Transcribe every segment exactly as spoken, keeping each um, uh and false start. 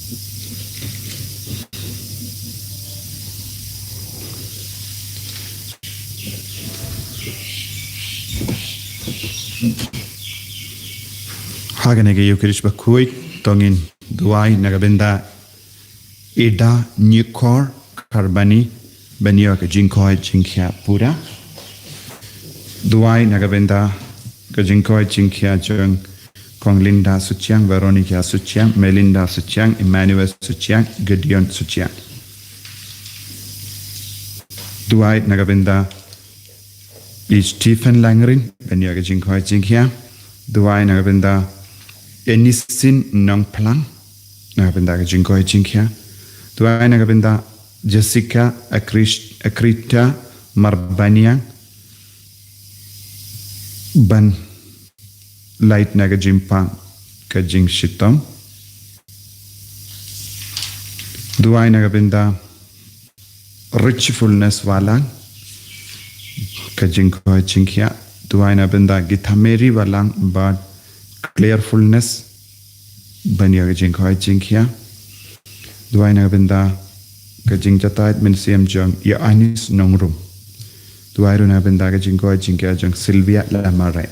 Ha kane ka Eucharist bakhuid to ngin duwai na ka bynta i Da Nyikor Kharbani ban ïoh ka jingkoit jingkhiah pura. Duwai na ka bynta ka jingkoit jingkhiah jong Kong Linda Suchiang, Veronica Suchiang, Melinda Suchiang, Emmanuel Suchiang, Gideon Suchiang. Duwai na ka bynta i Stephen Langrin ban ïoh ka jingkoit jingkhiah. Duwai na ka bynta Enisin Nongplang na ka bynta ka jingkoit jingkhiah. Duwai na ka bynta Jessica Akris-, Akrita Marbaniang ban lait na ka jingpang ka jingshitom. Duwai na ka bynta Richfulness Walang ka jingkoit jingkhiah. Duwai na bynta Githameri Walang bad Clearfulness ban ïoh ka jingkoit jingkhiah. Duwai na bynta ka jingjatai mynsiem jong Ïoannis Nongrum. Duwai ruh na bynta ka jingkoit jingkhiah jong Sylvia Lamare.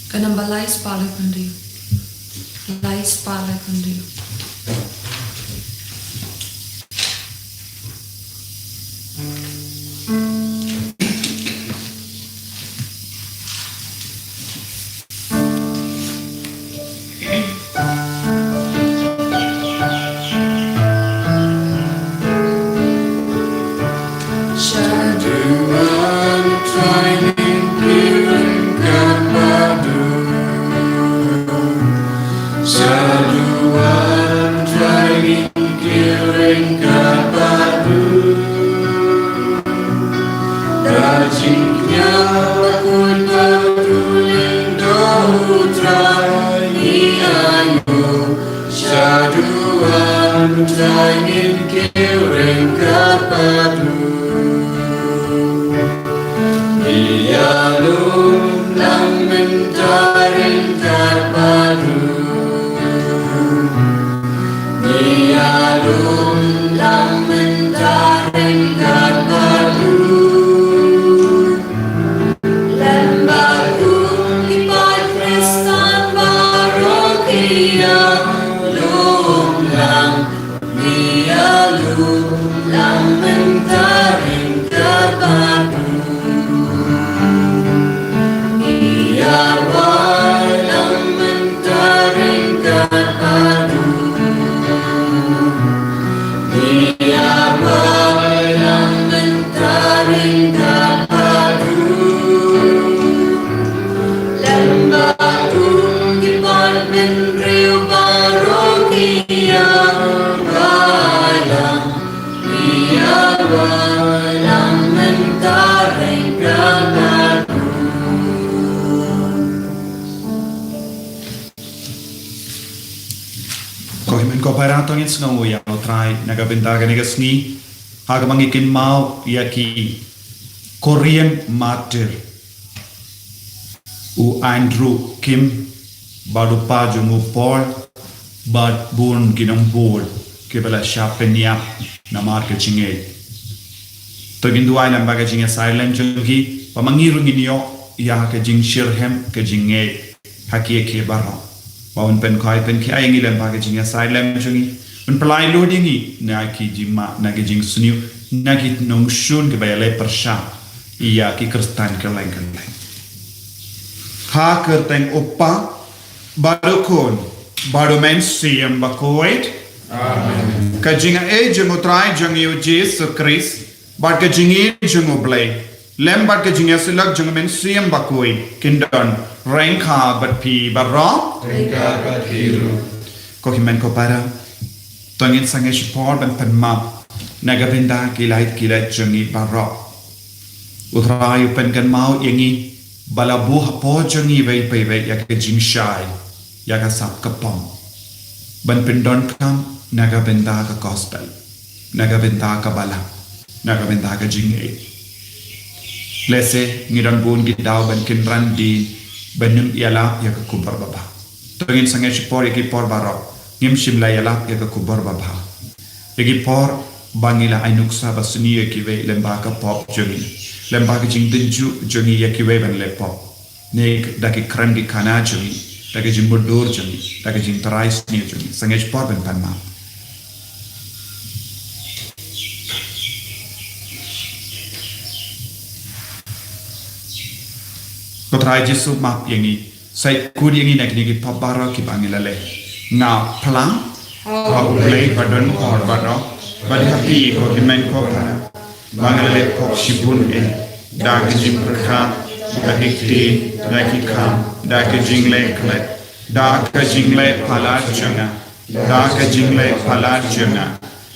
Ka namba lai spah lai phew hynriew. Lai spah lai phew hynriew. Shaduan Trai ngin kiew ryngkat bad u. Da jingkñia bakhuid bad u lyngdoh U Trai ngi ainguh. Shaduan Trai ngin kiew ryngkat bad u. Ngi ïalum lang mynta ryngkat bad u. Ngi ïalum lang mynta ryngkat bad u. Lem bad u ki paid Khristan baroh ki ïalum lang. Ngi ïalum lang mynta ryngkat bad u. Ngi ïawai lang mynta ryngkat bad u. Ngi ïawai lang mynta ryngkat bad u. Lem bad u ki paid bynriew baroh ki ïawai lang. Ngi ïawai lang mynta ryngkat bad u. Ko hynmen ko para, to ngin sngewnguh ïa U Trai na ka bynta kane ka sngi. Ha kaba ngi kynmaw ïa ki Korean martyr, u Andrew Kim bad u pa jong u Paul bad bun ki nongbud kiba la shah pynïap namar ka jingngeit. To ngin duwai lem bad ka jingïasai lem jong ki, ba ma ngi ruh ngin ïoh ïa ka jingshitrhem ka jingngeit ha ki, ïa ki baroh. Ba un pynkhoi pynkhiah ïa ngi lem bad ka jingïasai lem jong ngi, un pynlait lut ïa ngi na ki jingma, na ki jingsniew, na ki nongshun kiba ïaleh pyrshah ïa ki Khristan kylleng kylleng. Ha ka kyrteng U Kpa bad U Khun bad U Mynsiem Bakhuid. Amen. Ka jingaiei jong U Trai jong ngi U Jisu Khrist bad ka jingïeit jong U Blei lem bad ka jingïasyllok jong U Mynsiem Bakhuid kin don ryngkat bad phi baroh. Ryngkat bad phi ruh. Ko hynmen ko para, to ngin sangeh shipor ban pynmap na ka bynta ki lait ki lait jong ngi baroh. U Trai u pynkynmaw ïa ngi ba la buh hapoh jong ngi iwei pa iwei ïa ka jingshai ïa ka sap ka pom ban pyndonkam na ka bynta ka gospel, na ka bynta ka balang, na ka bynta ka jingngeit. Lehse ngi don bun ki daw ban kynran dien ban ym ïalap ïa ka khubor babha. To ngin sangeh shipor ïa ki por baroh ngim shym la ïalap ïa ka khubor babha. Ïa ki por ba ngi la ai nuksa ba sniew ïa kiwei lyngba ka pop jong ngi, lyngba ka jingtynjuh jong ngi ïa kiwei ban leh pop, ne da ki kren ki khana jong ngi, da ka jingmudui jong ngi, da ka jingtrai sniew jong ngi. Sangeh shipor ban pan map. Ko Trai Jisu, map ïa ngi. Sa kut ïa ngi na kine ki pop baroh kiba ngi la leh. Nga phla ha U Blei ba don bor baroh, bad ha phi ko hynmen ko para, ba nga la leh pop shibun eh, da ka jingpyrkhat, da ki ktien, da ki kam, da ka jingleh khlem, da ka jingleh palat jong nga, da ka jingleh palat jong nga,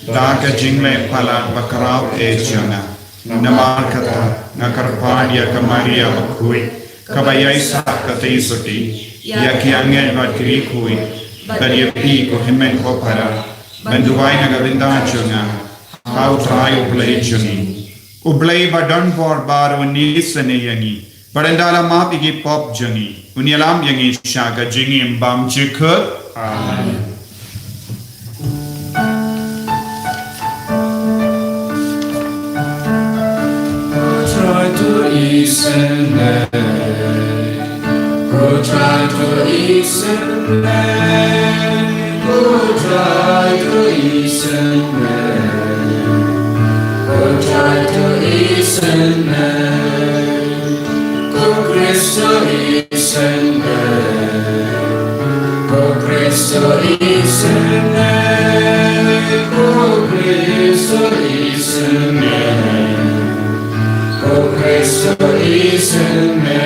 da ka jingleh palat bakhraw eh jong nga. Namar kata nga kyrpad ïa ka Maria bakhuid, kaba ïaisah katei sotti, ïa ki angel bad ki riewkhuid, bad ïa phi ko hynmen ko para, ban duwai na ka bynta jong nga ha U Trai U Blei jong ngi. U Blei ba don bor baroh un ïasnoh ïa ngi, bad un da la map ïa ki pop jong ngi, un ïalam ïa ngi sha ka jingim bymjukut. Amen. Ko Trai, to isynei. Ko Trai, to isynei. Ko Trai, to isynei. Ko Trai, to isynei. Ko Khrist, to isynei. Ko Khrist, to isynei. Ko Khrist, to isynei. Ko Khrist, to isynei.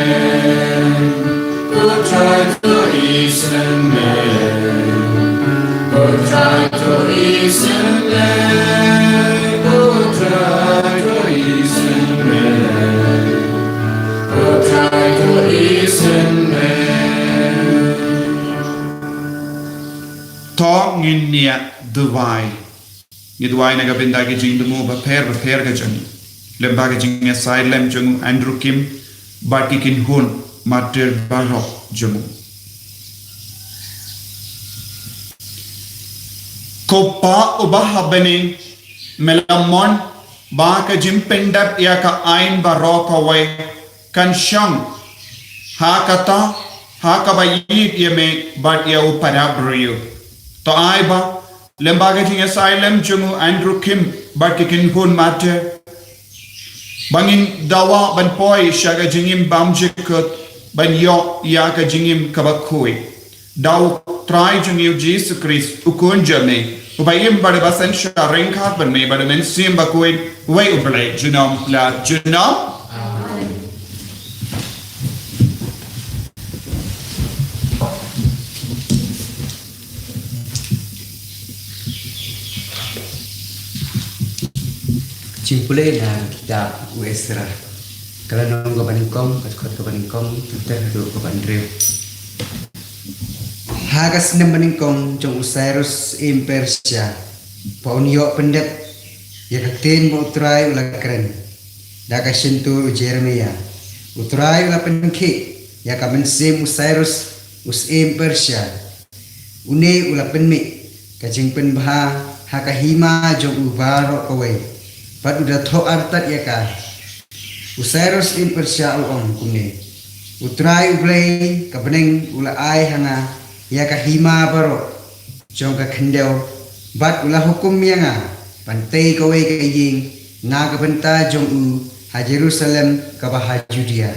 Ko Trai, to isynei. Ko Trai, to isynei. Ko Trai, to isynei. Ko Trai, to isynei. To ngin ïa duwai. Ngi duwai na ka bynta ki jingthmu bapher bapher ka jong ngi, lyngba ka jingïasaid lem jong u Andrew Kim bad ki kynhun martir baroh jong u. Ko Pa uba ha bneng, me la mon ba ka jingpyndep ïa ka aiñ baroh kawei kan shong ha kata, ha kaba ïeit ïa me bad ïa u para briew. To ai ba lyngba ka jingïasaid lem jong u Andrew Kim bad ki kynhun martir, ba ngin dawa ban poi sha ka jingim bymjukut, ban ïoh ïa ka jingim kaba khuid. Da u Trai jong ngi u Jisu Khrist, u Khun jong me, uba im bad uba synshar ryngkat bad me bad u Mynsiem Bakhuid, uwei U Blei junom la junom. Jingpule na kitab u Esra. Ka lynnong kaba nyngkong, ka dkhot kaba nyngkong, ter haduh kaba hynriew. Ha ka snem ba nyngkong jong u Cyrus im Persia, ba un ïoh pyndep ïa ka ktien ba u Trai u la kren da ka shyntur u Jeremiah, u Trai u la pynkhih ïa ka mynsiem u Cyrus u syiem Persia. Une u la pynmih ka jingpynbha ha ka hima jong u baroh kawei, bad u da thoh artat ïa ka. U Cyrus im Persia u ong kumne: U Trai U Blei ka bneng u la ai ha nga ïa ka hima baroh jong ka khyndew, bad u la hukum ïa nga ban tei kawei ka ïing na ka bynta jong u ha Jerusalem kaba ha Judea.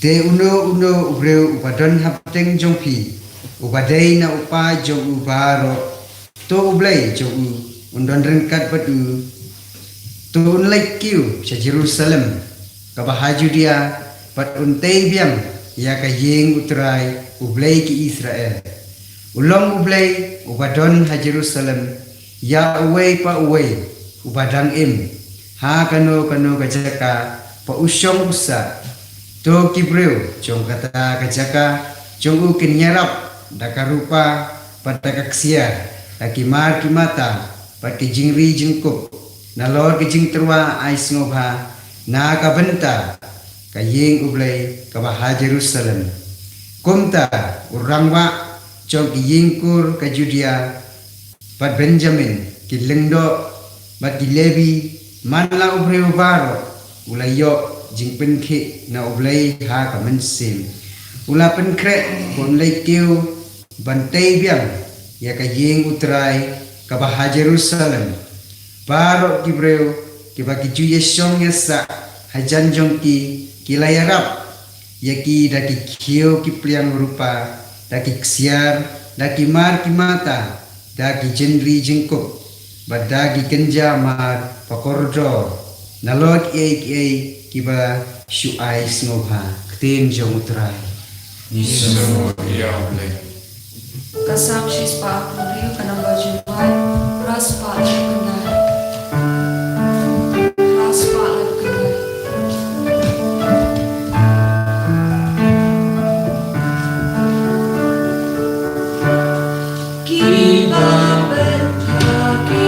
Te uno uno u briew uba don hapdeng jong phi, uba dei na u pa jong u baroh, to U Blei jong u un don ryngkat bad u. To un leit kiew sha Jerusalem kaba ha Judea, bad un tei biang ïa ka ïing U Trai, U Blei ki Israel. U long U Blei uba don ha Jerusalem ïa uwei pa uwei uba dang im ha kano kano ka jaka ba u shong u sah. To ki briew jong kata ka jaka jong u kin ïarap da ka rupa bad da ka ksiar, da ki mar ki mata bad ki jingri jingkup, nalor ki jingtyrwa ai sngewbha, na ka bynta ka ïing U Blei kaba ha Jerusalem. Kumta u rangbah jong ki ïing kur ka Judia bad Benjamin, ki lyngdoh bad ki Lebi, man la u briew baroh u la ïoh jingpynkhih na U Blei ha ka mynsiem. U la pynkhreh ba un leit kiew ban tei biang ïa ka ïing U Trai kaba ha Jerusalem. Baroh ki briew kiba ki ju ïashong ïasah hajan jong ki, ki la ïarap ïa ki da ki khiew ki pliang rupa, da ki ksiar, da ki mar ki mata, da ki jynri jingkup, bad da ki kynja mar ba kordor, nalor kiei kiei kiba shu ai sngewbha. Ktien jong U Trai. Ngi sngewnguh ïa U Blei. Ka Salm shispah arphew hynriew, ka namba jingwan, phra spah laiphew khyndai. Phra spah laiphew khyndai. Kiba bynta ki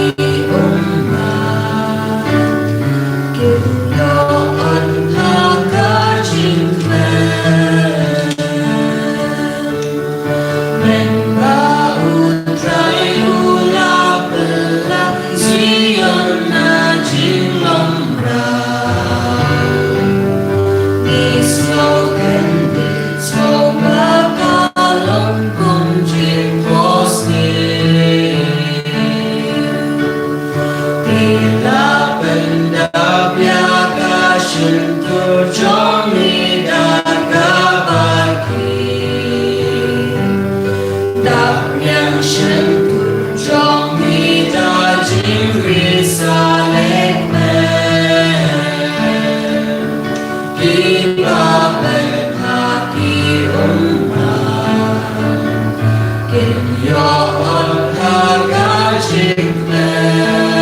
ummat, kin ïoh ot ha ka jingkmen. Mynba U Trai u la pynlait Zion na jinglong mraw, ngi sngew kyndit, sngew ba ka long kum jingphohsniew. Ki la pyndap ïa ka shyntur jong ngi da kaba khih. Dap niang shyntur jong ngi da jingri sa lekmen. Kiba bynta ki ummat, kin ïoh ot ha ka jingkmen.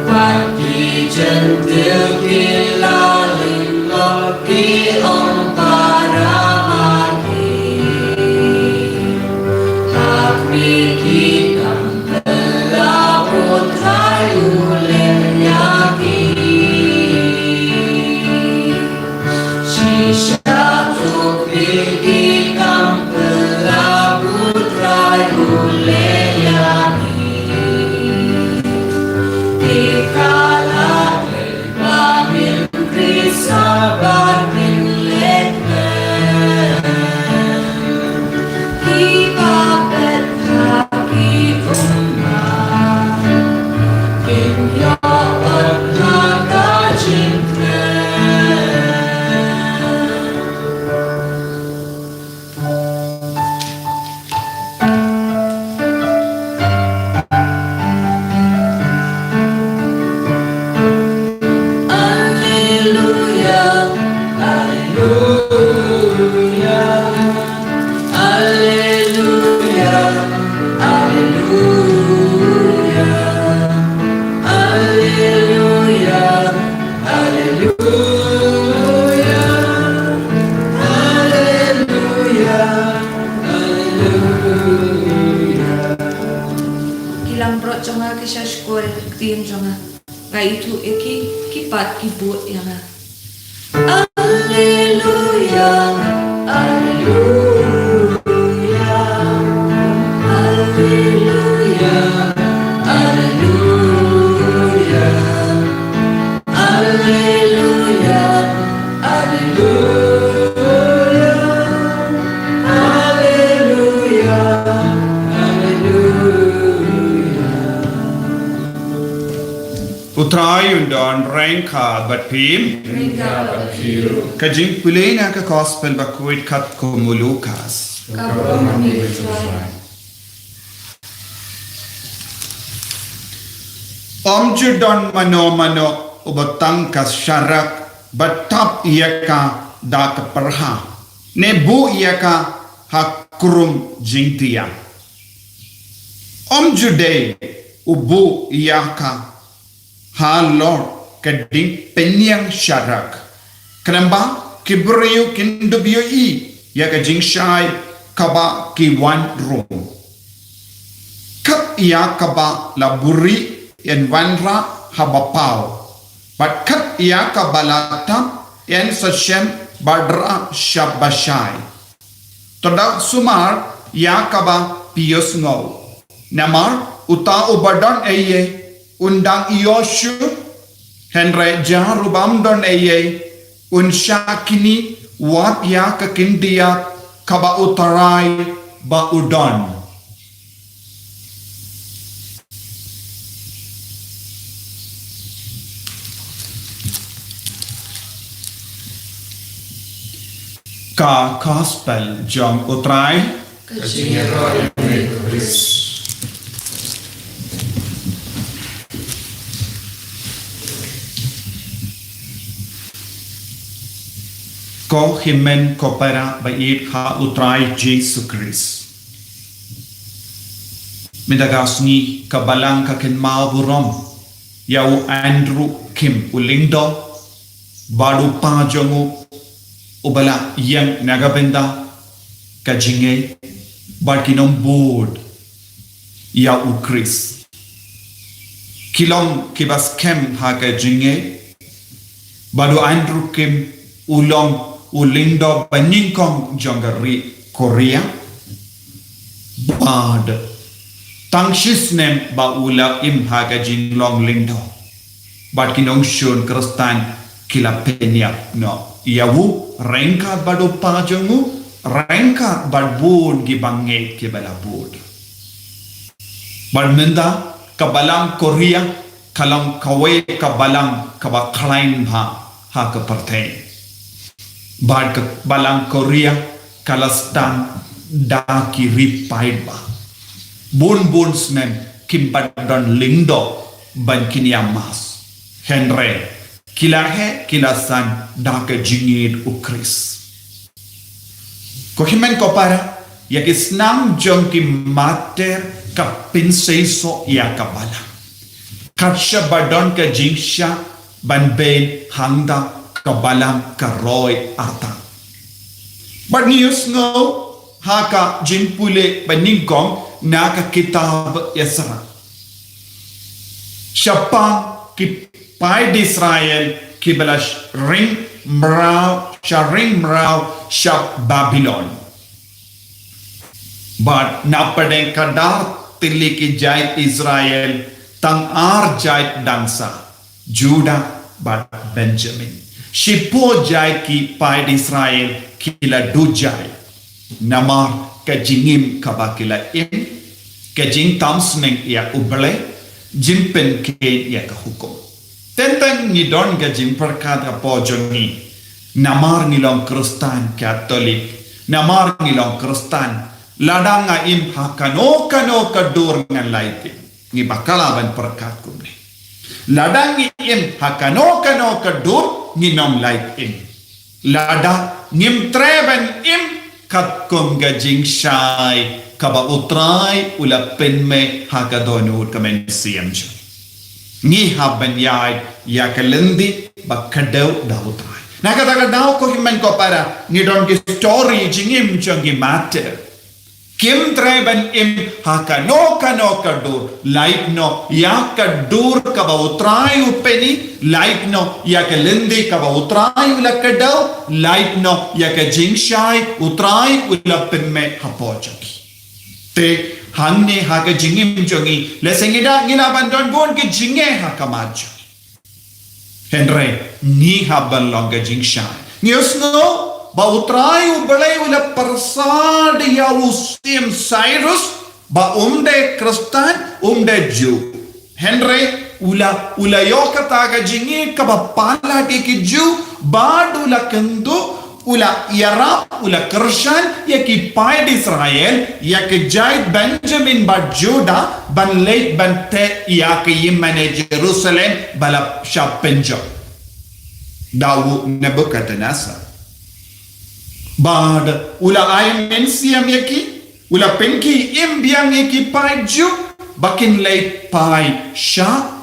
Wat ki Jentil ki la ling lot, ki ong, para ma ki. Ha khmih ki kam pynlap, U Trai u leh ïa ki. Shisha u khmih ki kam pynlap, U Trai u leh ïa ki. Ki ka la dei ba ngin khristan, ba ngin leh kmen. Kiba bynta ki ummat, kin ïoh ot ha ka jingkmen. Alleluia, alleluia, alleluia, alleluia, alleluia, alleluia, alleluia, alleluia. Ki langbrot jong nga ki sha shkor ïa ka ktien jong nga. Nga ithuh ïa ki, ki pat ki bud ïa nga. Alleluia, alleluia, alleluia, alleluia, alleluia, alleluia, alleluia, alleluia. U Trai un don ryngkat bad phi. Ryngkat bad phi ruh. Ka jingpule na ka Gospel bakhuid katkum u Lukas. Ka burom ïa phi, Trai. Ym ju don mano mano uba tang ka sharak bad tap ïa ka da ka pyrha, ne buh ïa ka ha krum jingtiar. Ym ju dei u buh ïa ka halor ka dieng pynïeng sharak. Khnang ba ki briew kin dup ïohi ïa ka jingshai kaba ki wan rung. Kat ïa kaba la buhrieh yn wanrah haba paw, Bad kat ïa kaba la tap, yn sa shem bad rah sha bashai. To da sumar ïa kaba phi ïohsngew. Namar uta uba don eiei un dang ïoh shuh, hynrei jar u bym don eiei un shah knieh wat ïa ka khyndiat kaba U Trai ba u don. Ka Gospel jong U Trai. Ka jingïaroh ïa me ko Khrist. Ko hynmen ko para ba ïeit ha U Trai Jisu Khrist. Mynta ka sngi ka balang ka kynmaw burom ïa u Andrew Kim u lyngdoh bad u pa jong u uba la ïeng na ka bynta ka jingngeit bad ki nongbud ïa U Khrist. Ki long kiba skhem ha ka jingngeit. Bad u Andrew Kim u long u lyngdoh ba nyngkong jong ka ri Korea. Bad tang shisnem ba u la im ha ka jinglong lyngdoh, bad ki nongshun Khristan ki la pynïap noh ïa u ryngkat bad u pa jong u, ryngkat bad bun ki bangeit kiba la bud. Bad mynta ka balang Korea ka long kawei ka balang kaba khlaiñ bha ha ka pyrthei. Bad ka balang Korea ka la sdang da ki ri paidbah. Bun bun snem kim pat don lyngdoh ban kin ïa mass. Hynrei ki la heh ki la san da ka jingïeit U Khrist. Ko hynmen ko para, ïa ki snam jong ki martyr ka pynseisoh ïa ka balang. Kat shaba don ka jingshah ban beiñ hangta ka balang ka roi arta. Bad ngi ïohsngew ha ka jingpule ba nyngkong na ka kitab Esra. Shaphang ki paid Israel kiba la sh-, ring mraw, sha ring mraw sha Babilon. Bad na pdeng ka dar tylli ki jait Israel tang ar jait dang sah, Judah bad Benjamin. Shiphew jait ki paid Israel ki la duh jai. Namar ka jingim kaba ki la im, ka jingtam sneng ïa U Blei, jingpynkhein ïa ka hukum. Teng teng ngi don ka jingpyrkhat hapoh jong ngi. Namar ngi long Khristan Katholik, namar ngi long Khristan, lada nga im ha kano kano ka dur ngan lait im. Ngi bakla ban pyrkhat kumne. Lada ngi im ha kano kano ka dur ngin ym lait im. Lada ngim treh ban im katkum ka jingshai kaba U Trai u la pynmih ha ka dohnud ka mynsiem jong ngi. Ngi hap ban ïaid ïa ka lynti ba kdew da U Trai. Na kata ka daw ko hynmen ko para ngi don ki story jingim jong ki martyr. Kim treh ban im ha kano kano ka dur, lait noh ïa ka dur kaba U Trai u pyni, lait noh ïa ka lynti kaba U Trai u la kdew, lait noh ïa ka jingshai U Trai u la pynmih hapoh jong ki. Te hangne ha ka jingim jong ngi, lehse ngi da ngi lah ban don bun ki jingeh ha khmat jong ngi. Hynrei ngi hap ban long ka jingshai. Ngi ïohsngew ba U Trai U Blei u la pyrsad ïa u Syiem Cyrus ba um dei Khristan, um dei Jiw. Hynrei u la, u la ïoh kata ka jingïeit kaba palat ïa ki Jiw bad u la kynduh, u la ïarap, u la kyrshan ïa ki paid Israel, ïa ki jait Benjamin bad Judah, ban leit ban teh ïa ka ïingmane Jerusalem ba la shah pynjot da u Nebuchadnezzar. Bad u la ai mynsiem ïa ki, u la pynkhie im biang ïa ki paid Jiw ba kin leit phai sha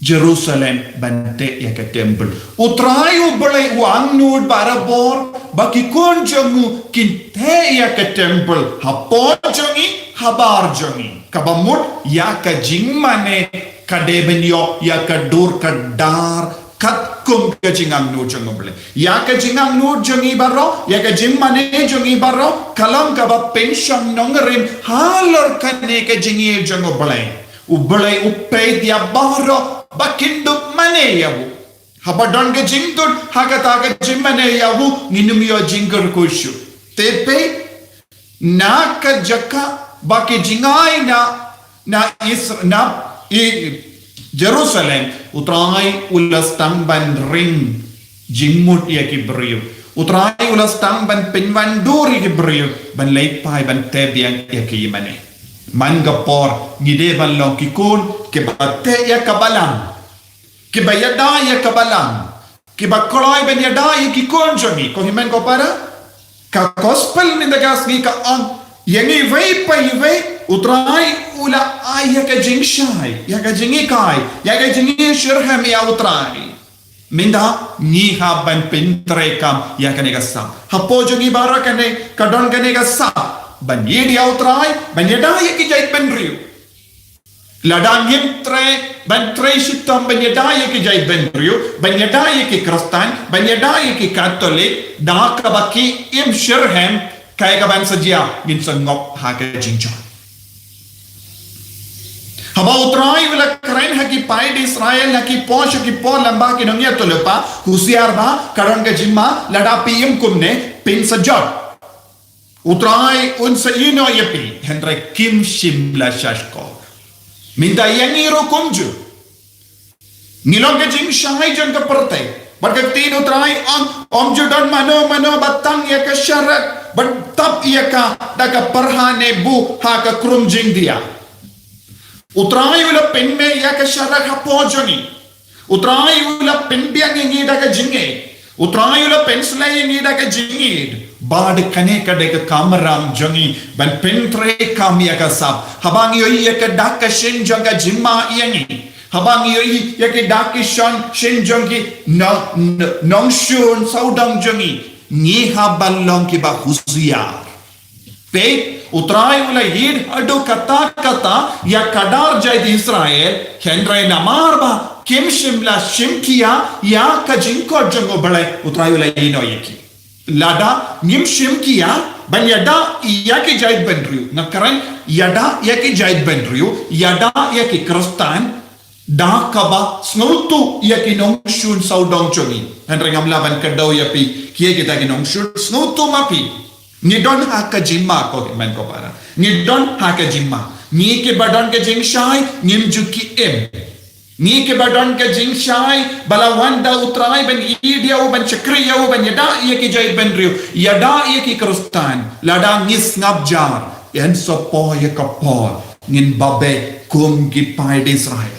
Jerusalem ban teh ïa ka temple. U Trai U Blei u angnud barabor ba ki khun jong u kin teh ïa ka temple hapoh jong ngi, habar jong ngi. Kaba mut ïa ka jingmane ka dei ban ïoh ïa ka dur ka dar katkum ka jingangnud jong U Blei. Ïa ka jingangnud jong ngi baroh, ïa ka jingmane jong ngi baroh, ka long kaba pynshong nongrim halor kane ka jingïeit jong U Blei. U Blei u peit ïa baroh ba kin dup mane ïa u. Haba don ka jingduh ha kata ka jingmane ïa u, ngin ym ïoh jingkyrkhu shuh. Te peit, na ka jaka ba ki jingai na, na Isra-, na i Jerusalem, U Trai u la sdang ban ring jingmut ïa ki briew. U Trai u la sdang ban pynwandur ïa ki briew, ban leit phai ban teh biang ïa ki ïingmane. Man ka por ngi dei ban long ki khun kiba teh ïa ka balang, kiba ïada ïa ka balang, kiba kloi ban ïada ïa ki khun jong ngi. Ko hynmen ko para, ka gospel mynta ka sngi ka ong ïa ngi iwei pa iwei, U Trai u la ai ïa ka jingshai, ïa ka jinghikai, ïa ka jingshitrhem ïa U Trai. Mynta ngi hap ban pyntreikam ïa kane ka sap. Hapoh jong ngi baroh kane ka don kane ka sap ban ïeit ïa U Trai, ban ïada ïa ki jaitbynriew. Lada ngim trei, ban trei shitom ban ïada ïa ki jaitbynriew, ban ïada ïa ki Khristan, ban ïada ïa ki Katholik, da kaba ki im shitrhem, kaei kaban sa jia? Ngin sa ngop ha ka jingjot. Haba U Trai u la kren ha ki paid Israel, ha ki por sha ki por lyngba ki nongïathuhlypa, husiar bha, ka don ka jingma, lada phi im kumne, phin sa jot. U Trai un sa ïehnoh ïa phi, hynrei kim shym la shahshkor. Mynta ïa ngi ruh kumjuh. Ngi long ka jingshai jong ka pyrthei. Bad ka ktien U Trai ong, ym ju don mano mano ba tang ïa ka sharak, ban tap ïa ka da ka pyrha ne buh ha ka krum jingdia. U Trai u la pynmih ïa ka sharak hapoh jong ngi. U Trai u la pynbiang ïa ngi da ka jingïeit. U Trai u la pynsleh ïa ngi da ka jingïeit. Bad kane ka dei ka kamram jong ngi ban pyntreikam ïa ka sap. Haba ngi ïohi ïa ka dak ka shin jong ka jingma ïa ngi, haba ngi ïohi ïa ki dak ki shin, shin jong ki no-, no-, nongshun sawdong jong ngi, ngi hap ban long kiba husiar. Peit, U Trai u la ïeit haduh katta katta ïa ka dar jait Israel, hynrei namar ba kim shym la shimkhia ïa ka jingkhot jong U Blei, U Trai u la ïehnoh ïa ki. Lada ngim shimkhia ban ïada ïa ki jaitbynriew, nga kren, ïada ïa ki jaitbynriew, ïada ïa ki Khristan, da kaba sngewthuh ïa ki nongshun sawdong jong ngi. Hynrei ngam lah ban kdew ïa phi, kiei kita ki nongshun, sngewthuh ma phi. Ngi don ha ka jingma, ko hynmen ko para. Ngi don ha ka jingma. Ngi kiba don ka jingshai, ngim ju ki im. Ngi kiba don ka jingshai, ba la wan da U Trai ban ïeit ïa u, ban shakri ïa u, ban ïada ïa ki jaitbynriew, ïada ïa ki Khristan. Lada ngi sngap jar, yn sa poi ïa ka por ngin babe kum ki paid Israel.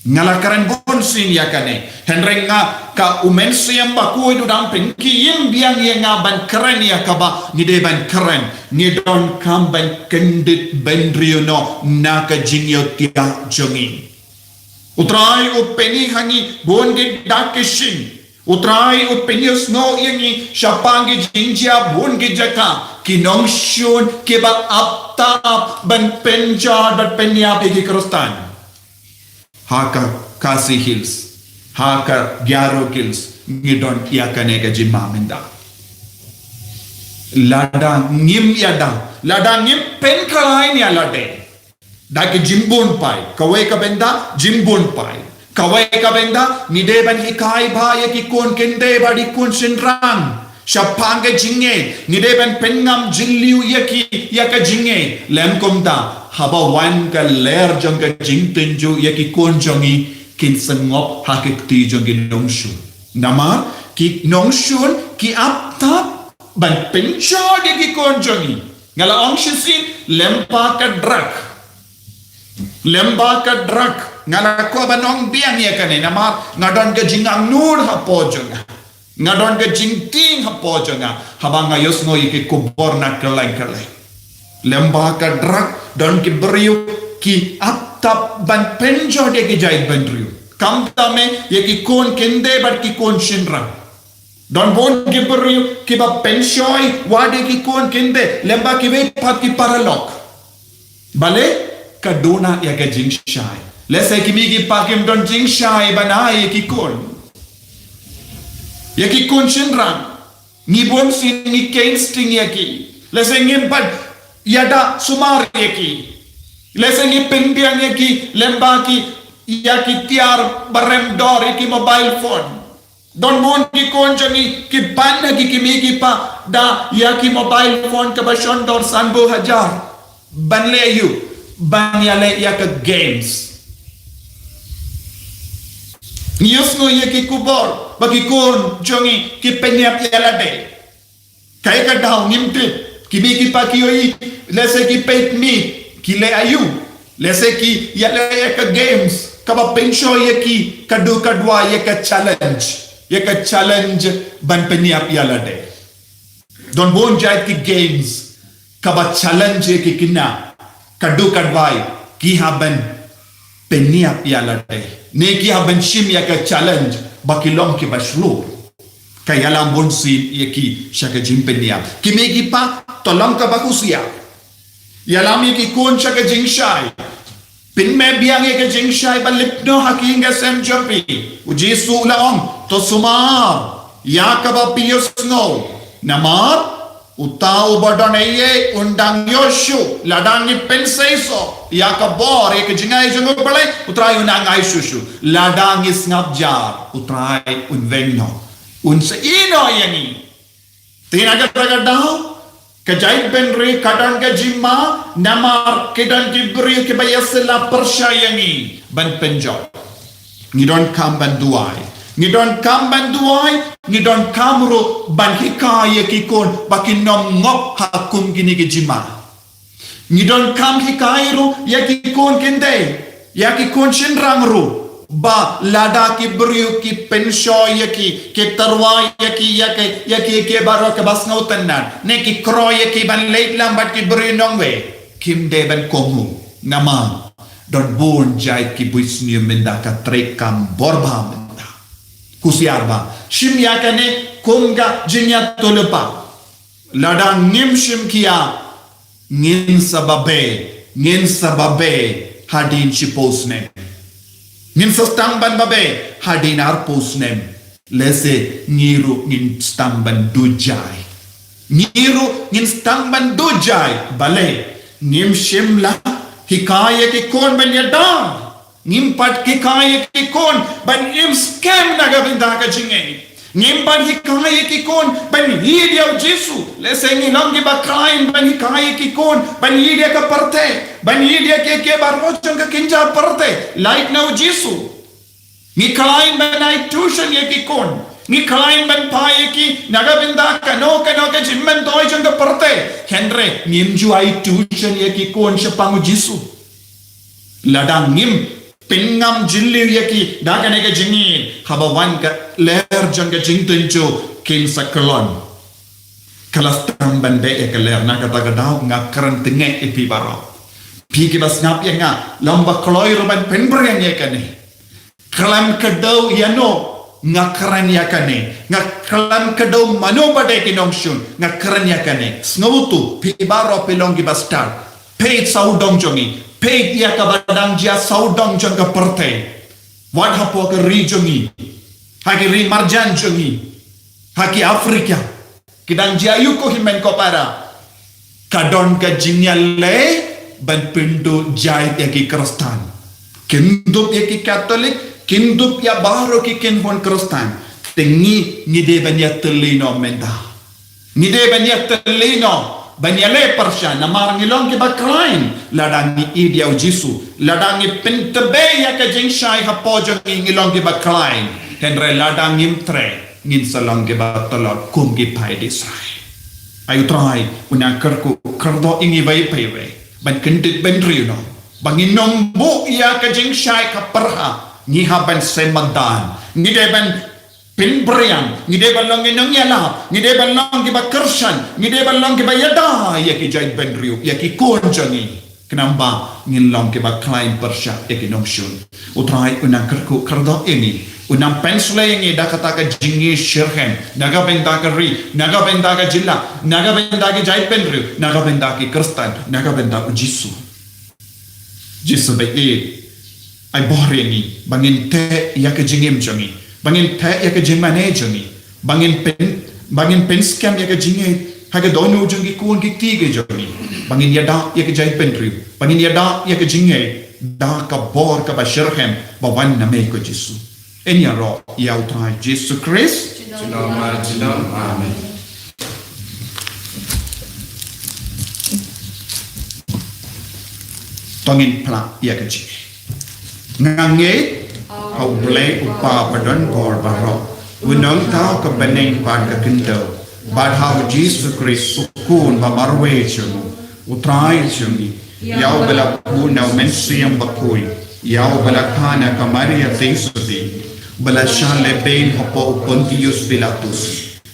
Nga la kren bun sien ïa kane. Hynrei nga, ka U Mynsiem Bakhuid u dang pynkhie im biang ïa nga ban kren ïa kaba ngi dei ban kren. Ngi donkam ban kyndit bynriew noh na ka jingïohthiah jong ngi. U Trai u pyni ha ngi bun ki dak ki shin. U Trai u pynïasngew ïa ngi shaphang ki jingjia bun ki jaka, ki nongshun kiba ap tap ban pynjot bad pynïap ïa ki Khristan. Ha ka Khasi Hills, ha ka Garo Hills, ngi don ïa kane ka jingma mynta. Lada ngim ïada, lada ngim pynkhlaiñ ïa lade da ki jingbun paid, kawei ka bynta jingbun paid. Kawei ka bynta ngi dei ban hikai bha ïa ki khun kynthei bad ki khun shynrang shaphang ka jingngeit, ngi dei ban pynngam jylliew ïa ki ïa ka jingngeit. Lym kumta, haba wan ka lyer jong ka jingtynjuh ïa ki khun jong ngi, kin sa ngop ha ki kti jong ki nongshun. Namar ki nongshun ki ap tap ban pynjot ïa ki khun jong ngi. Nga la ong shisien, lem bad ka drug. Lem bad ka drug. Nga la kwah ban ong biang ïa kane namar nga don ka jingangnud hapoh jong nga. Nga don ka jingtieng hapoh jong nga haba nga ïohsngew ïa ki khubor na kylleng kylleng. Lem bad ka drug, don ki briew ki ap tap ban pynjot ïa ki jaitbynriew, khamtam eh ïa ki khun kynthei bad ki khun shynrang. Don bun ki briew kiba pynshoi wad ïa ki khun kynthei, lem bad kiwei pat ki paralok. Balei? Ka duna ïa ka jingshai. Lehse ki mei ki pa kim don jingshai ban ai ïa ki khun. Ïa ki khun shynrang, ngi bun sien ngi khein sting ïa ki. Lehse ngim pat ïada sumar ïa ki. Lehse ngi pynbiang ïa ki lyngba ki, ïa ki tiar ba rem dor, ïa ki mobile phone. Don bun ki khun jong ngi ki pan ha ki kmie ki kpa da ïa ki mobile phone kaba shon dor sanphew hajar. Ban leh aïu? Ban ïaleh ïa ka games. Ngi ïohsngew ïa ki khubor ba ki khun jong ngi ki pynïap ïa lade. Kaei ka daw? Ngim tip. Ki kmie ki kpa ki ïohi, lehse ki peit miet, ki leh aïu? Lehse ki ïaleh ïa ka games kaba pynshoi ïa ki, ka duh ka duwai, ïa ka challenge, ïa ka challenge ban pynïap ïa lade. Don bun jait ki games kaba challenge ïa ki khynnah, ka duh ka duwai, ki hap ban pynïap ïa lade, ne ki hap ban shim ïa ka challenge ba ki long kiba shlur. Ka ïalam bun sien ïa ki sha ka jingpynïap. Ki kmie ki kpa, to long kaba husiar. Ïalam ïa ki khun sha ka jingshai. Pynmih biang ïa ka jingshai ba lip noh ha ki ïing ka sem jong phi. U Jisu u la ong, to sumar ïa kaba phi ïohsngew. Namar uta uba don ei ei un dang ïoh shuh. Lada ngi pynseisoh ïa ka bor, ïa ka jingai jong U Blei, U Trai un nang ai shuh shuh. Lada ngi sngap jar, U Trai un weng noh, un sa ïehnoh ïa ngi. Te na kata ka daw, ka jaitbynriew ka don ka jingma, namar ki don ki briew kiba ïasylla pyrshah ïa ngi ban pynjot. Ngi donkam ban duwai. Ngi donkam ban duwai, ngi donkam ruh ban hikai ïa ki khun ba kin ym ngop ha kum kine ki jingma. Ngi donkam hikai ruh ïa ki khun kynthei, ïa ki khun shynrang ruh, ba lada ki briew ki pynshoi ïa ki, ki tyrwa ïa ki, ïa ki, ïa ki, ïa ki baroh kiba sngewtynnat, ne ki kro ïa ki ban leit lang bad ki briew nongwei, kim dei ban kohnguh. Namar don bun jait ki buit sniew mynta, ka treikam bor bha mynta. Husiar bha. Shim ïa kane kum ka jingïathuhlypa. Lada ngim shim khia, ngin sa babe, ngin sa babe hadien shiphew snem. Ngin sa sdang ban babe hadien arphew snem. Lehse ngi ruh ngin sdang ban duh jai. Ngi ruh ngin sdang ban duh jai. Balei? Ngim shym la hikai ïa ki khun ban ïada. Ngim pat hikai ïa ki khun ban im skhem na ka bynta ka jingngeit. Ngim pat hikai ïa ki khun ban hied ïa U Jisu. Lehse ngi long kiba khlaiñ ban hikai ïa ki khun ban hied ïa ka pyrthei, ban hied ïa ki, ki baroh jong ka kynja pyrthei, lait na U Jisu. Ngi khlaiñ ban ai tuition ïa ki khun. Ngi khlaiñ ban phai ïa ki na ka bynta kano kano ka jingmyntoi jong ka pyrthei. Hynrei ngim ju ai tuition ïa ki khun shaphang U Jisu. Lada ngim pynngam jylliew ïa ki da kane ka jingngeit, haba wan ka lyer jong ka jingtynjuh, kin sa kyllon. Ka la sdang ban beh ïa ka lyer. Na kata ka daw nga kren tyngai ïa phi baroh, phi kiba sngap ïa nga, lada ba kloi ruh ban pynbring ïa kane. Khlem kdew ïano nga kren ïa kane, nga khlem kdew mano ba dei ki nongshun, nga kren ïa kane. Sngewthuh, phi baroh phi long kiba stad. Peit sawdong jong ngi, peit ïa kaba dang jia sawdong jong ka pyrthei. Wat hapoh ka ri jong ngi, ha ki ri marjan jong ngi, ha ki Africa, ki dang jia aïu ko hynmen ko para. Ka don ka jingïaleh ban pynduh jait ïa ki Khristan. Kin dup ïa ki Katholik, kin dup ïa baroh ki kynhun Khristan. Te ngi, ngi dei ban ïatylli noh mynta. Ngi dei ban ïatylli noh, ban ïaleh pyrshah, namar ngi long kiba khlaiñ lada ngi ïeit ïa U Jisu, lada ngi pyntbei ïa ka jingshai hapoh jong ngi, ngi long kiba khlaiñ. Hynrei lada ngim treh, ngin sa long kiba tlot kum ki paid Israel. Ai U Trai un nang kyrkhu kyrdoh ïa ngi baieit baieit ban kyntiew bynriew noh, ba ngin ym buh ïa ka jingshai ka pyrshah. Ngi hap ban sem madan, ngi dei ban pynbring, ngi dei ban long ki nongïalap, ngi dei ban long kiba kyrshan, ngi dei ban long kiba ïada ïa ki jaitbynriew, ïa ki khun jong ngi. Khnang ba ngin long kiba khlaiñ pyrshah ïa ki nongshun. U Trai un nang kyrkhu kyrdoh ïa ngi, un nang pynshlei ïa ngi da kata ka jingïasyriem na ka bynta ka ri, na ka bynta ka jylla, na ka bynta ki jaitbynriew, na ka bynta ki Khristan, na ka bynta U Jisu. Jisu baieit, ai bor ïa ngi ba ngin teh ïa ka jingim jong ngi, ba ngin teh ïa ka jingmane jong ngi, Ba ngin pyn, ba ngin pynskhem ïa ka jingngeit ha ka dohnud jong ki khun ki kti ki jong ngi. Ba ngin ïada ïa ka jaitbynriew. Ba ngin ïada ïa ka jingngeit da ka bor kaba shitrhem ba wan na me ko Jisu. Ngin ïaroh ïa u Trai Jisu Khrist. Junom mar junom. Amen. To ngin phla ïa ka jingngeit. Nga ngeit ha U Blei U Kpa ba don bor baroh, u nongthaw ka bneng bad ka khyndew, bad ha U Jisu Khrist u Khun ba marwei jong u, U Trai jong ngi, ïa uba la khuid na U Mynsiem Bakhuid, ïa uba la kha na ka Maria Theisotti, uba la shah lehbeiñ hapoh u Pontius Pilatus,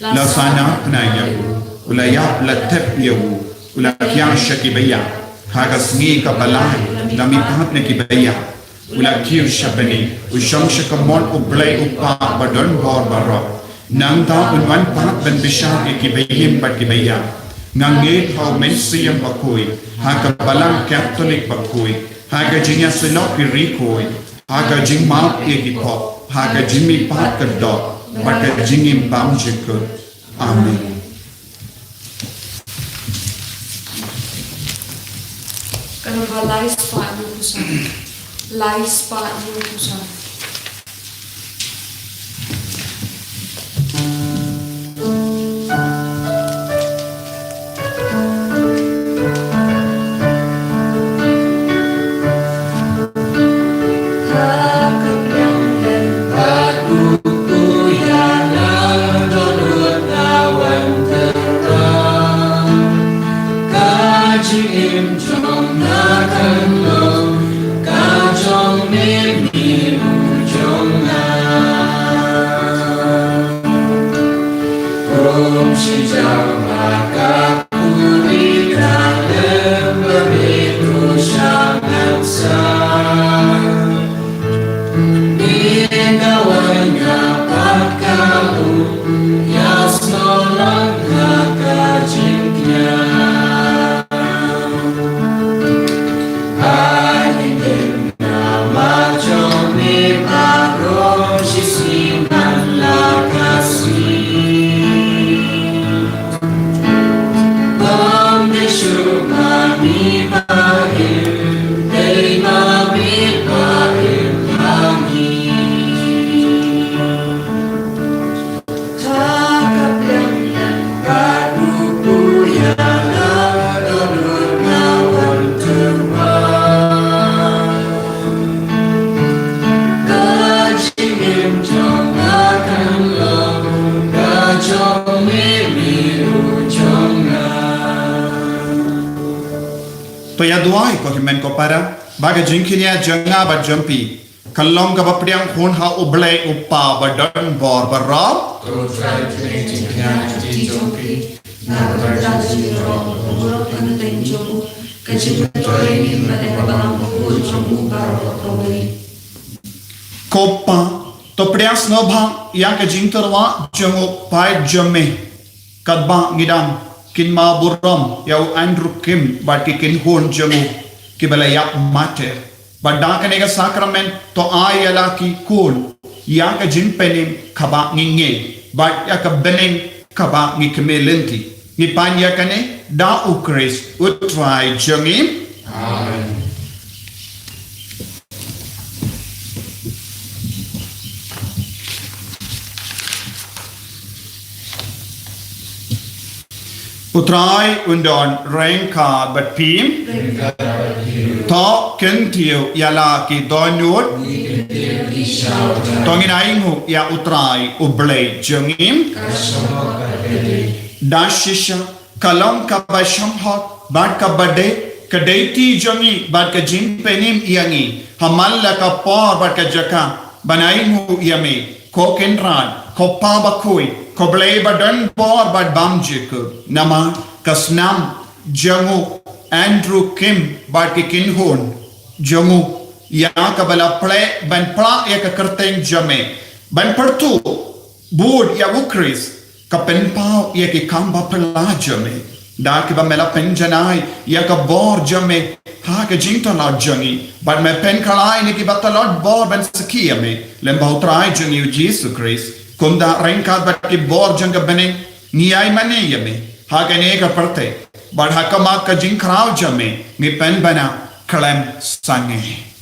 la sah na bnai ïa u, u la ïap, la thep ïa u, u la thiah sha kiba ïap, ha ka sngi kaba lai la mihpat na kiba ïap, u la kiew sha bneng, u shong sha kamon U Blei U Kpa ba don bor baroh. Nangta un wan pat ban bishar ïa kiba im bad kiba ïap. Nga ngeit ha U Mynsiem Bakhuid, ha ka Balang Katholik bakhuid, ha ka jingïasyllok ki riewkhuid, ha ka jingmap ïa ki pop, ha ka jingmihpat ka doh, bad ka jingim bymjukut. Amen. Kaba lai spah hynñiew phew san. Lai spah hynñiew phew san. To ïa duwai ko hynmen ko para, ba ka jingkynnoh jong nga bad jong phi kan long kaba pdiang khun ha U Blei U Kpa ba don bor baroh. To Trai, pdiang jingkynnoh jong phi, na ka bynta jong ki baroh, ka jingmyntoi jong u, ka jingmyntoi jong u baroh kawei. Ko Pa, to pdiang sngewbha ïa ka jingtyrwa jong u paid jong me. Katba ngi dang kynmaw burom ïa u Andrew Kim bad ki kynhun jong u kiba la ïap martyr. Bad da kane ka sakramen to ai ïa la ki khun ïa ka jingpynim kaba ngi ngeit bad ïa ka bneng kaba ngi kmie lynti. Ngi pan ïa kane da U Khrist U Trai jong ngi. Amen. U Trai un don ryngkat bad phi. To kyntiew ïa la ki dohnud. To ngin ainguh ïa U Trai U Blei jong ngi. Da shisha ka long kaba shong hok bad kaba dei ka dei ti jong ngi bad ka jingpynim ïa ngi ha man la ka por bad ka jaka ban ainguh ïa me, ko Kynrad, ko Pa bakhuid, ko Blei ba don bor bad bymjukut. Namar ka snam jong u Andrew Kim bad ki kynhun jong u ïa kaba la plie ban phla ïa ka kyrteng jong me, ban pyrtuh bud ïa U Khrist, ka pynpaw ïa ki kam ba phylla jong me. Da kiba me la pynjanai ïa ka bor jong me ha ka jingtlot jong ngi, bad me pynkylla ïa kiba tlot bor ban sakhi ïa me lyngba U Trai jong ngi U Jisu Khrist. Kumta ryngkat bad ki bor jong ka bneng, ngi ai mane ïa me ha kane ka pyrthei, bad ha khmat ka jingkhraw jong me ngi pynbna khlem sangeh.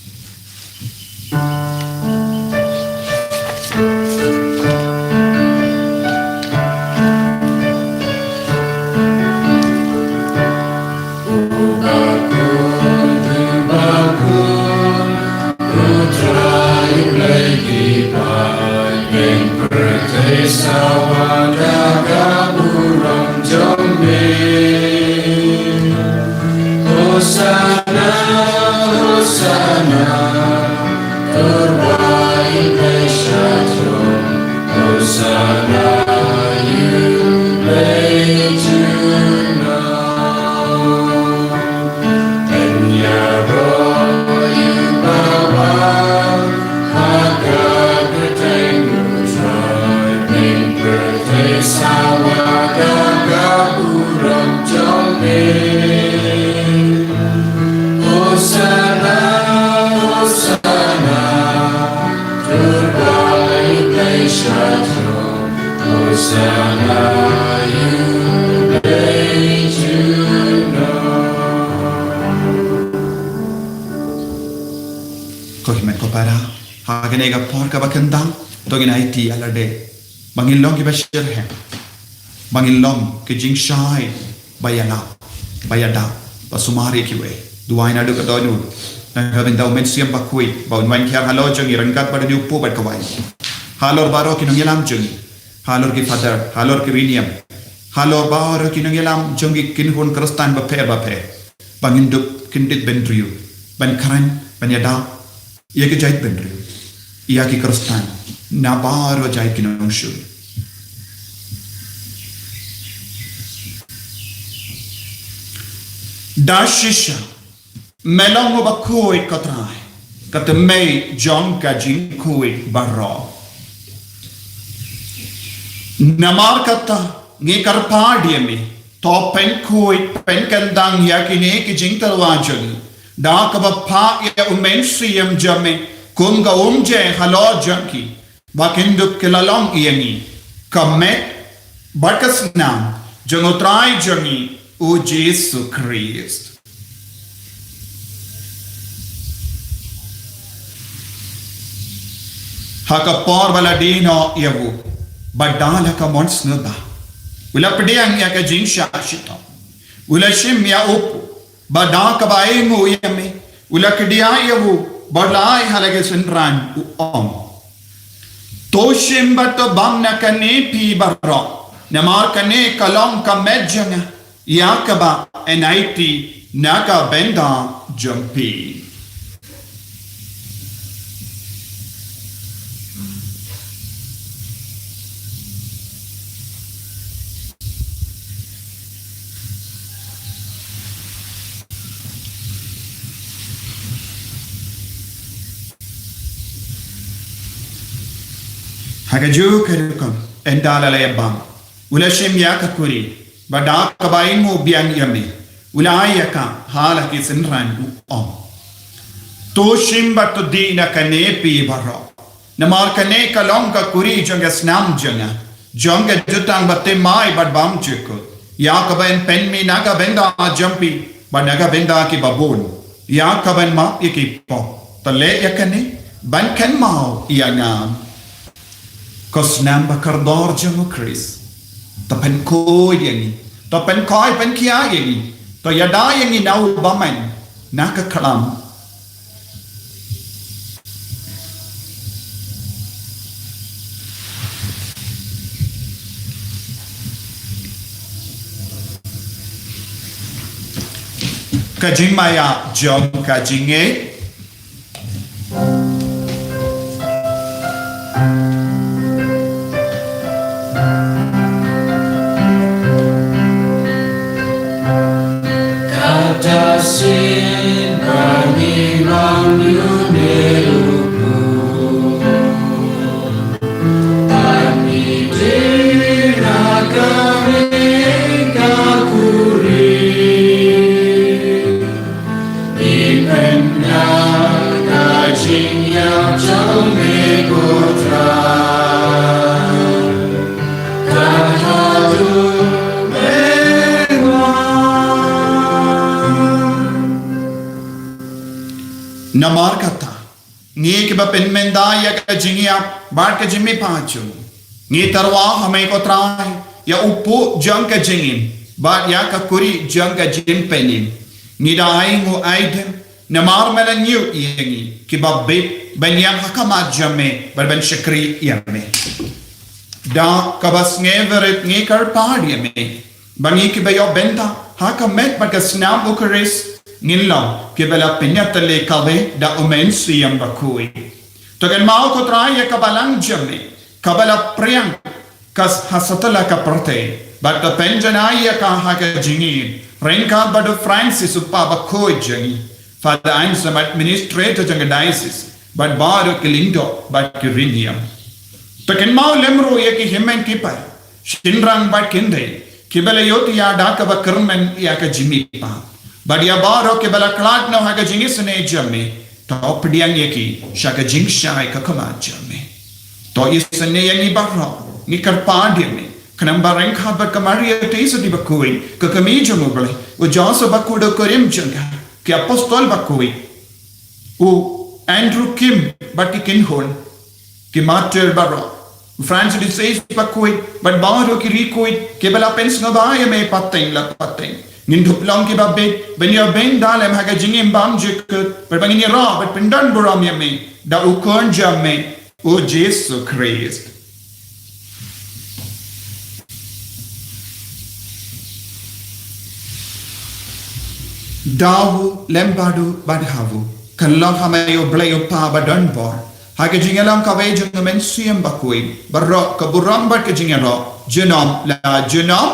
Hosanna, Hosanna, Hosanna, Hosanna, Hosanna, Ko hynmen ko para, ha kane ka por kaba kynta, to ngin aiti ïa lade ba ngin long kiba shitrhem, ba ngin long ki jingshai ba ïalap, ba ïada, ba sumar ïa kiwei. Duwai naduh ka dohnud na ka bynta U Mynsiem Bakhuid ba un wan hiar halor jong ngi ryngkat bad une u kpu bad ka waiñ, halor baroh ki nongïalam jong ngi, halor ki father, halor ki riewniam, halor baroh ki nongïalam jong ki khun Khristan bapher bapher, ba ngin dup kyndit bynriew ban kren, ban ïada ïa ki jaitbynriew, ïa ki Khristan na baroh jait ki nongshun. Da shisha me long uba khuid, ko Trai, ka tymmen jong ka jingkhuid baroh. Namar kata ngi kyrpad ïa me, to pynkhuid pynkyndang ïa kine ki jingtyrwa jong ngi da kaba phah ïa U Mynsiem jong me kum ka umjai halor jong ki, ba kin dup ki la long ïa ngi ka met bad ka snam jong U Trai jong ngi U Jisu Khrist. Ha ka por ba la die noh ïa u, bad da la ka mon sngewbha u la pdiang ïa ka jingshah shitom, u la shim ïa u kpu, bad da kaba ainguh ïa me u la kdiah ïa u, bad u la ai ha la ki synran, u ong: To shim bad to bam na kane phi baroh, namar kane ka long ka met jong nga, ïa kaba yn aiti na ka bynta jong phi. Ha kajuh ka rukom, ynda la la ïa bam, u la shim ïa ka kuri, bad da kaba ainguh biang ïa me u la ai ïa ka ha la ki synran, u ong: To shim bad to dih na kane phi baroh, namar kane ka long ka kuri jong ka snam jong nga, jong ka jutang ba thymmai bad bymjukut, ïa kaba yn pynmih na ka bynta jong phi bad na ka bynta kiba bun, ïa kaban map ïa ki pop. To leh ïa kane ban kynmaw ïa nga. Ko snam ba kordor jong U Khrist, to pynkhuid ïa ngi, to pynkhuid, pynkhia ïa ngi, to ïada ïa ngi na u bymman, na ka khlam. Ka jingmaïa jong ka jingngeit. Kata sien ba ngi long ïa u kpu, ba ngi dei na kane ka kuri, ngi pynda Namar kata, ngi kiba pynmynda ïa ka jingïap bad ka jingmihpat jong ngi, ngi tyrwa ha me ko Trai, ïa u puh jong ka jingim bad ïa ka kuri jong ka jingpynim. Ngi da ainguh aidem namar me la ñiew ïa ngi kiba bit ban ïap ha khmat jong me bad ban shakri ïa me. Da kaba sngewrit ngi kyrpad ïa me ba ngi kiba ïoh bynta ha ka met bad ka snam u Khrist ngin long kiba la pynïatylli kawei da u Mynsiem Bakhuid. To kynmaw ko Trai ïa ka balang jong me kaba la phriang ka s-, ha satlak ka pyrthei bad to pynjanai ïa ka ha ka jingïeit ryngkat bad u Francis u Pape Bakhuid jong ngi, Father Anselm, administrator jong ka diocese, bad baroh ki lyngdoh bad ki riewniam. To kynmaw lem ruh ïa ki hynmen ki para, shynrang bad kynthei kiba la ïohthiah da kaba kyrmen ïa ka jingmihpat, bad ïa baroh kiba la khlad noh ha ka jingisynei jong me. To pdiang ïa ki sha ka jingshai ka khmat jong me. To isynei ïa ngi baroh, ngi kyrpad ïa me, khnang ba ryngkat bad ka Maria Theisotti Bakhuid, ka kmie jong u Blei, u Joseph Bakhuid u kurim jong ka, ki apostol bakhuid, u Andrew Kim bad ki kynhun, ki martyr baroh, u Francis de Sales Bakhuid bad baroh ki riewkhuid kiba la pynsngewbha ïa me pateng la pateng, ngin dup long kiba bit ban ïoh bynta lem ha ka jingim bymjukut, bad ba ngin ïaroh bad pyndonburom ïa me da u Khun jong me, u Jisu Khrist. Da u lem bad u bad ha u, kan long ha me u Blei u Kpa badonbor, ha ka jingïalam kawei jong u Mynsiem Bakhuid, baroh ka burom bad ka jingïaroh, junom la junom.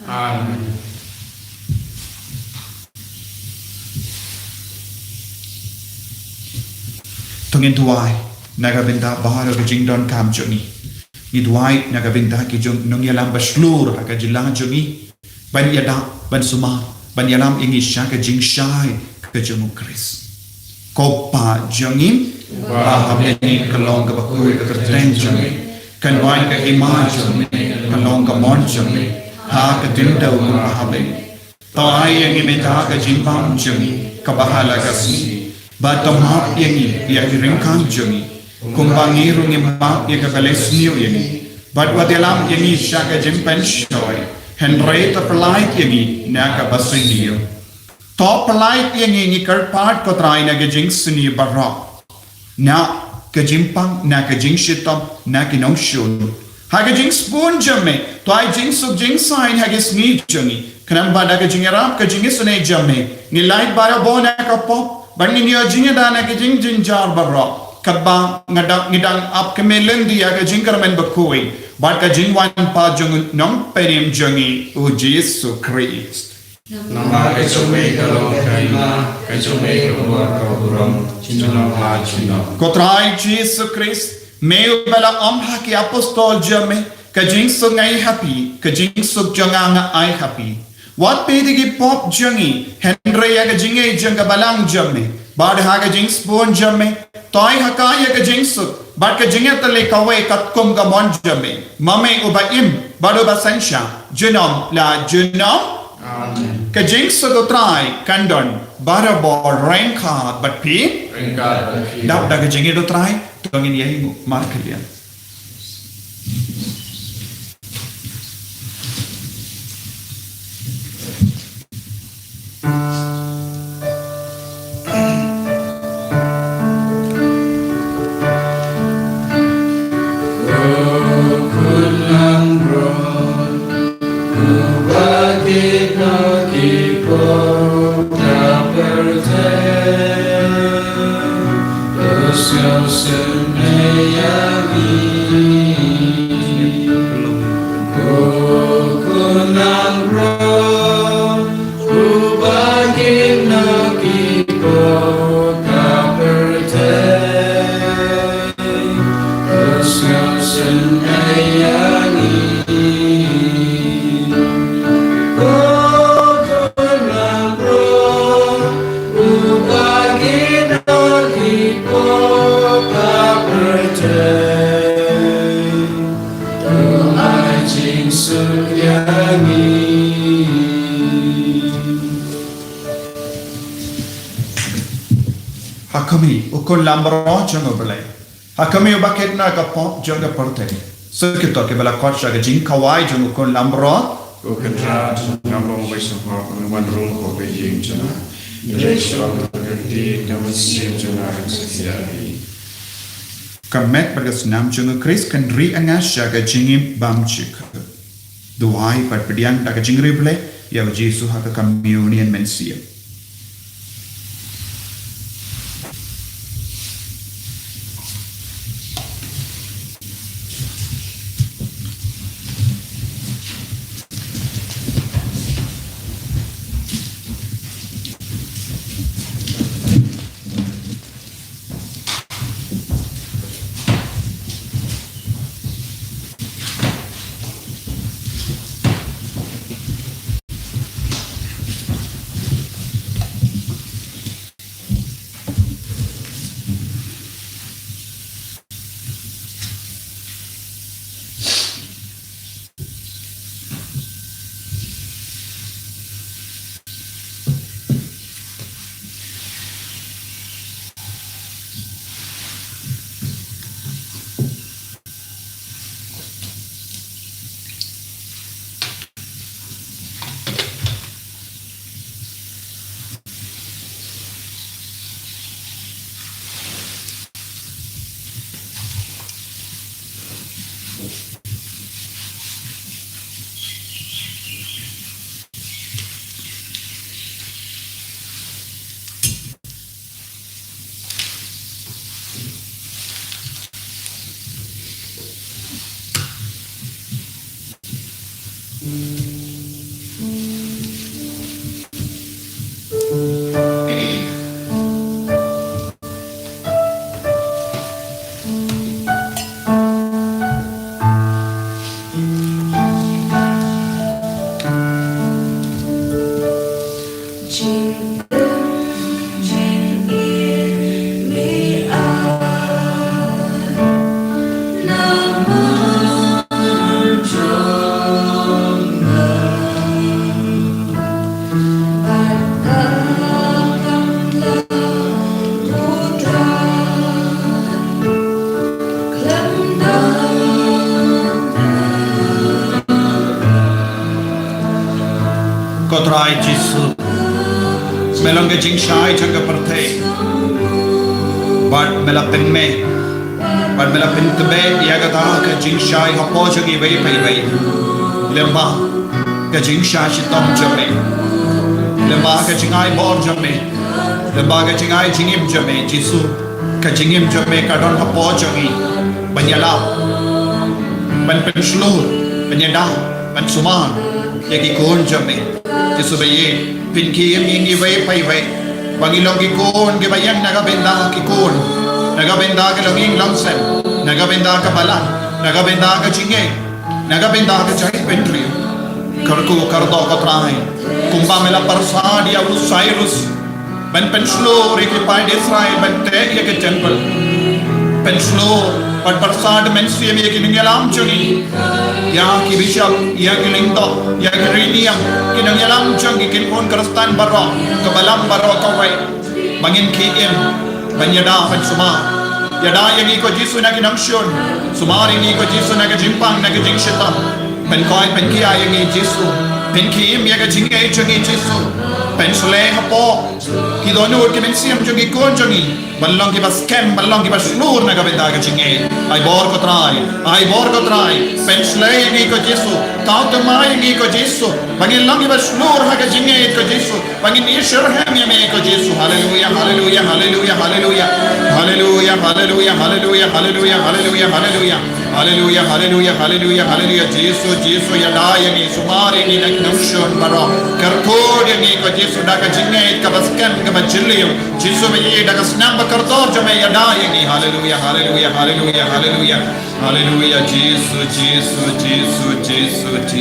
Amen. To ngin duwai na ka bynta baroh ka jingdonkam jong ngi. Ngi duwai na ka bynta ki jong nongïalam ba shlur ha ka jylla jong ngi, ban ïada, ban sumar, ban ïalam ïa ngi sha ka jingshai ka jong u Khrist. Ko Pa jong ngi ba ha bneng, ka long kaba khuid ka kyrteng jong me, kan wan ka hima jong me, kan long ka mon jong me ha ka khyndew kumba ha bneng. To ai ïa ngi mynta ka jingbam jong ngi kaba ha la ka sngi, bad to map ïa ngi ïa ki ryngkat jong ngi, kumba ngi ruh ngi map ïa kiba leh sniew ïa ngi, bad wat ïalam ïa ngi sha ka jingpynshoi, hynrei to pyllait ïa ngi na kaba sniew. To pyllait ïa ngi, ngi kyrpad ko Trai, na ka jingsniew baroh, na ka jingpang, na ka jingshitom, na ki nongshun. Ha ka jingsbun jong me to ai jingsuk jingsaiñ ha ki sngi jong ngi, khnang ba da ka jingïarap ka jingisynei jong me ngin lait barabor na ka pop, bad ngin ïoh jingïada na ki jingjynjar baroh, katba ngi dang, ngi dang ap kmen lynti ïa ka jingkyrmen bakhuid bad ka jingwan pat jong u Nongpynim jong ngi u Jisu Khrist. Namar ka jong me ka long ka hima, ka jong me ka bor, ka burom, junom la junom. Ko Trai Jisu Khrist, me uba la ong ha ki apostol jong me, ka jingsuk nga ai ha phi, ka jingsuk jong nga nga ai ha phi. Wat peit ïa ki pop jong ngi, hynrei ïa ka jingngeit jong ka balang jong me. Bad ha ka jingsbun jong me to ai ha ka ïa ka jingsuk bad ka jingïatylli kawei katkum ka mon jong me, ma me uba im bad uba synshar, junom la junom. Amen. Ka jingsuk u Trai kan don barabor ryngkat bad phi. Ryngkat bad phi. Dap da ka jingïeit u Trai, to ngin ïainguh markylliang. Ha khmih, u khun lamroh jong U Blei. Ha khmih, uba kit na ka pop jong ka pyrthei. Sa kito kiba la khot sha ka jingkhawai jong u khun lamroh. Ko Kynrad, ngam long uba sngewbha ban wan rung hapoh ka ïing jong nga. Hynrei shuwa ka kyrteng ka mynsiem jong nga kan sa jia hi. Ka met bad ka snam jong U Khrist kan ri ïa nga sha ka jingim bymjukut. Duwai bad pdiang da ka jingriewblei ïa U Jisu ha ka communion mynsiem. Ko Trai Jisu, me long ka jingshai jong ka pyrthei. Bad me la pynmih, bad me la pyntbit ïa kata ka jingshai hapoh jong iwei pa iwei. Lyngba ka jingshai shitom jong me, lyngba ka jingai bor jong me, lyngba ka jingai jingim jong me, Jisu. Ka jingim jong me ka don hapoh jong ngi ban ïalap, ban pynshlur, ban ïada, ban sumar ïa ki khun jong me. Jisu ba ïeit, pynkhie ïa ngi iwei pa iwei ba ngi long ki khun kiba ïeng na ka bynta ki khun, na ka bynta ka longïing longsem, na ka bynta ka balang, na ka bynta ka jingngeit, na ka bynta ka jaitbynriew. Kyrkhu kyrdoh ko Trai, kumba me la pyrsad ïa u Sairus ban pynshlur ïa ki paid Israel ban teh ïa ka temple. Pynshlur bad pyrsad mynsiem ïa ki nongïalam jong ngi, ïa ki bishop, ïa ki lyngdoh, ïa ki riewniam, ki nongïalam jong ngi, ki khun Khristan baroh, ka balang baroh kawei. Ba ngin khie im ban ïada ban sumar. Ïada ïa ngi ko Jisu na ki nongshun. Sumar ïa ngi ko Jisu na ka jingpang, na ka jingshitom. Pynkoit pynkhia ïa ngi Jisu. Pynkhie im ïa ka jingngeit jong ngi Jisu. Pynshlei hapoh ki dohnud ki mynsiem jong ki khun jong ngi ban long kiba skhem, ban long kiba shlur na ka bynta ka jingngeit. Ai bor ko Trai, ai bor ko Trai. Pynshlei ïa ngi ko Jisu. Thaw thymmai ïa ngi ko Jisu ba ngin long kiba shlur ha ka jingngeit ko Jisu. Ba ngin ïasyrhem ïa me ko Jisu. Haleluya, haleluya, haleluya, haleluya. Haleluya, haleluya, haleluya, haleluya, haleluya, haleluya. Haleluya, haleluya, haleluya, haleluya. Jisu, Jisu, ïada ïa ngi, sumar ïa ngi na ki nongshun baroh. Kyrkhu ïa ngi ko Jisu da ka jingngeit kaba skhem kaba jylliew. Jisu ba ïeit, da ka snam ba kordor jong me ïada ïa ngi. Haleluya, haleluya, haleluya, haleluya. Haleluya, Jisu, Jisu, Jisu.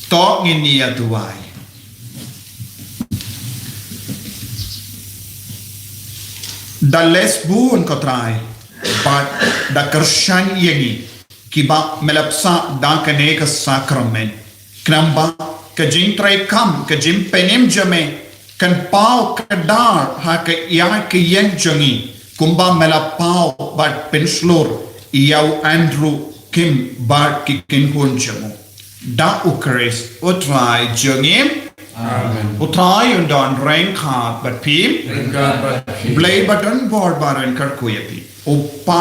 To ngin ïa duwai. Da leh bun ko Trai, bad da kyrshan ïa ngi kiba me la pynsah da kane ka sakramen. Khnang ba ka jingtrei kam, ka jingpynim jong me, kan paw kdar ha ka ïa ka ïeng jong ngi, kumba me la paw bad pynshlur ïa u Andrew Kim bad ki kynhun jong u. Da U Khrist U Trai jong ngi. Amen. U Trai un don ryngkat bad phi. Ryngkat bad phi. Blei ba don bor ba ryngkat kyrkhu ïa phi. U Kpa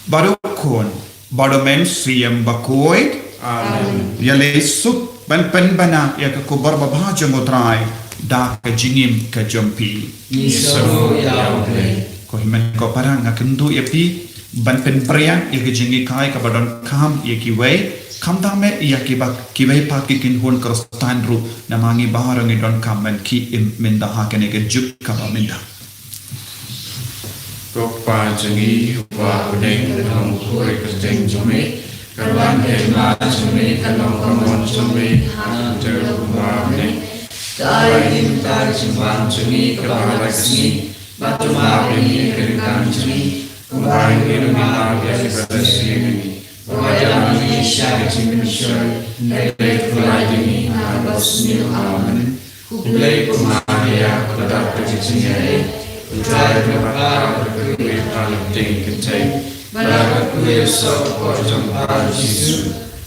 bad U Khun bad U Mynsiem Bakhuid. Amen. Ïa lei suk ban pynbna ïa ka khubor babha jong U Trai da ka jingim ka jong phi. Ngi sngew ïa U Blei. Ko hynmen ko para, nga kynduh ïa phi ban pynbna ïa ka jinghikai kaba donkam ïa kiwei, khamtam eh ïa kiba, kiwei pat ki kynhun Khristan ruh, namar ngi baroh ngi donkam ban ki im mynta ha kane ka juk kaba mynta. Ko Kpa jong ngi uba ha bneng, ka long kyrteng jong me, ka long kyrteng jong me, ka long ka mon jong me ha ka bynta kumba ha bneng. Ka ai ïa ngi mynta ka jingwan jong ngi kaba ha ka sngi, bad to map ïa ngi ïa ka ryngkat jong ngi, kumba ngi ruh ngi map ïa kiba sngewsih ïa ngi. Wat ïalam ngi sha ka jingpynshoi, hynrei to pynlait ïa ngi na kaba sniew. Amen. Khublei ko Maria, kaba dap da ka jingaiei, U Trai u don bad pha, kaba kyrkhu ïa pha na pdeng kynthei, bad kaba kyrkhu ïa u soh ka por jong pha U Jisu.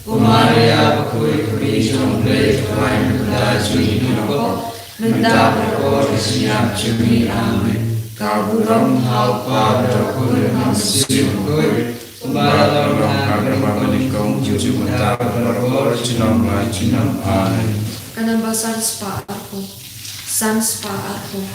Ko Maria bakhuid, ka Mei jong U Blei, to khawai na ka bynta jong ngi ki kynhun, mynta bad ha ka por ka jingïap jong ngi. Amen. Ka burom ha U Kpa bad ha U Khun bad ha U Mynsiem Bakhuid, kumba la long, ha ka la long, ha kaba nyngkong, junom, mynta bad barabor, junom la junom. Amen. Ka namba san spah arphew. San spah arphew.